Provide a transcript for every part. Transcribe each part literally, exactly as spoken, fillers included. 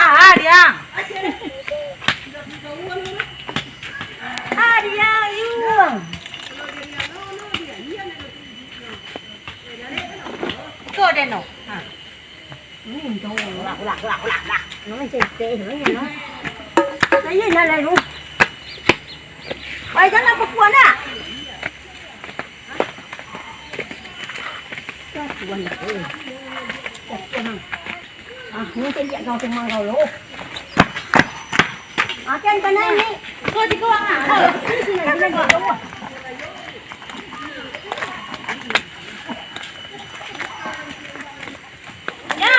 Ah, diang. Ah, diang, yu. Iko den no. Ha. Ini untung. Ulah, ulah, ulah, ulah, ulah. Nama cete, nama no. Saya nak lalu. Baik, jangan berpuas nak. Ah, ni cek kau tumang kau lo. Akan panai ni. Kau di kau ah. Ini sini, sini, sini. Ya.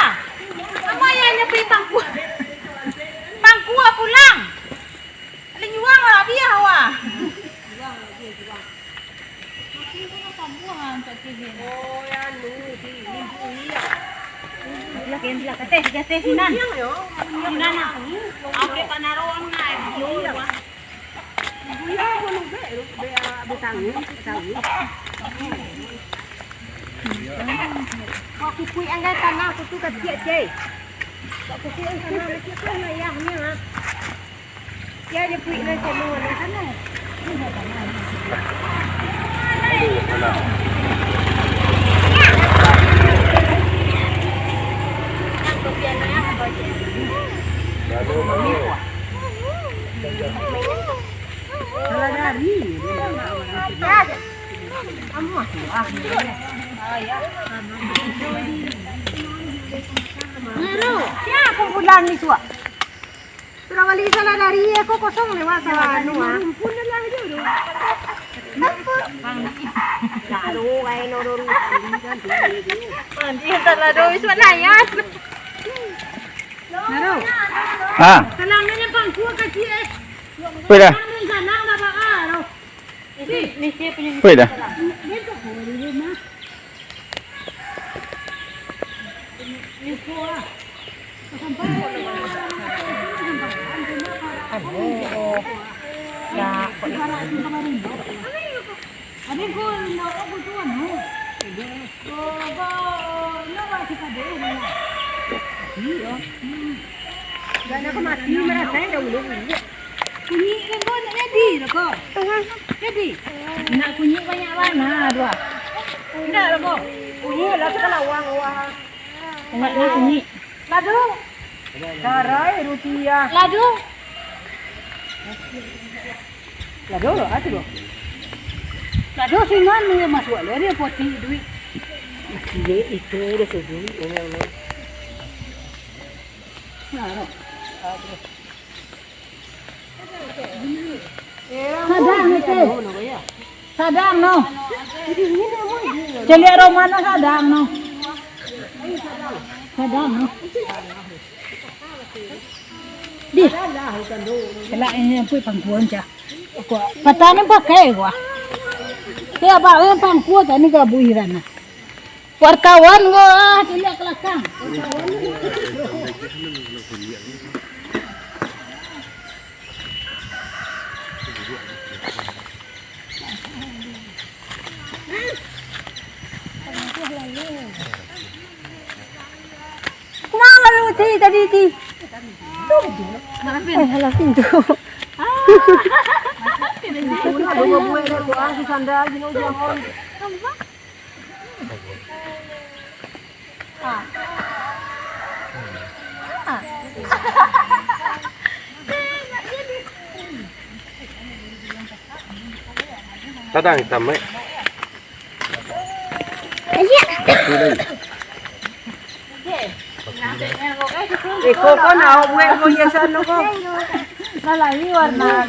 Sama ya, nya pergi pangku. Pangku pulang. Paling juang lah, biar wah. Kateh, kateh sinan. Sinan ah. Oke, panaruan ngai. Kok kukuik anggai tanah tu, tu kecil, cek. Kok kukuik anggai tanah kecil tu, ayahnya. Siapa pulang ni, suak? Surang bali salah dari, aku kosong lewat salah anu ah. Rumpun dah lah aja tu. Apa? Lalu kain orang. Mandi salah doh, suak layan. Naruh. Ah. Salang ni pangku kaki eh. Apa dah? Salang dah ba ah. Weh dah. Dah nak mati, marasai dah ulu-ulu. Kunyik kan kau nak jadi lah kau. Jadi. Nak kunyik banyak warna tu ah. Indak lah kau. Kunyik lah sakalawang, wah. Banyak lah kunyik. Ladu. Carai rupiah. Ladu. Ladu lo, atu lo. Ladu sinan ni masuk lo dia poti duit. Ini itu dah seduit ini Allah. Nah, no. Sadang, Nek. Sadang, no. Caliak Roma, no, sadang, no. Sadang, no. Dih. Kelak ini ampun pangkuan, cah. Patah ni pakai gua. Ya, Pak, eh, pangkuan tadi gabuih sana. Wartawan ko, ah, tunjuk ke belakang. Kumanga lu ti tadi ti? Eh, salah pintu. Ah. Sadang itam, eh. Iko ko nak awak buek ko hiasan lo ko. Lah lari warna.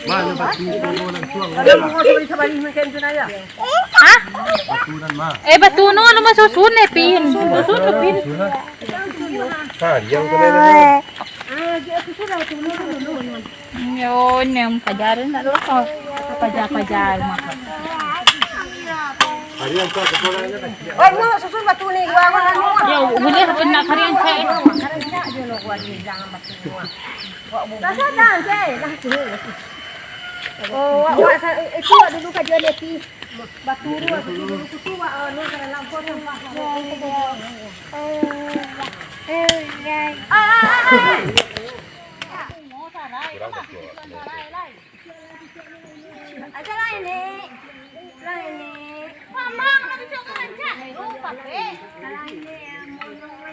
Mana batu ko langsung. Ada bunga sabali-sabali macam tu naya. Hah? Batu nan ma. Eh, batu no, anu mah susun eh, Pin. Susun tu, Pin. Ha, diam tu lah. Ah, dia susun lah tu. Yo, nem pajarin nak dulu. Pajar-pajar mah. Hari yang kau sekolah ni kan. Oi, mau susun batu ni, gua, gua, gua. Yo, boleh apa nak kariang cek? Kariang cek je lo, gua ni, jangan batu ni. Lah sadang, cek. Lah tu. Oh, wak, wak sa-, itu wak dulu kajian Neti. Batu tu, wak tu dulu tu, wak, anu, kena lampau sampah. Yo, yo, yo. Eh. Aja lah ini. Lah ini. Mamang, nanti siapa rancak? Oh, pakai. Lah ini, ya, mau, mau.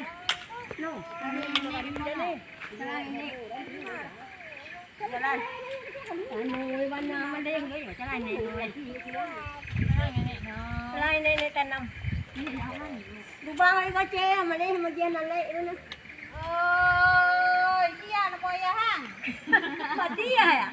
No. Lah ini. Jalan. Anu, mana, mana yang gaya? Jalan ini. Jalan ini, ini tanam. Lubang ai kacil, mana yang dia nalai mana? Oh, iya, anak buah ya, Hang? Mati ya, ya?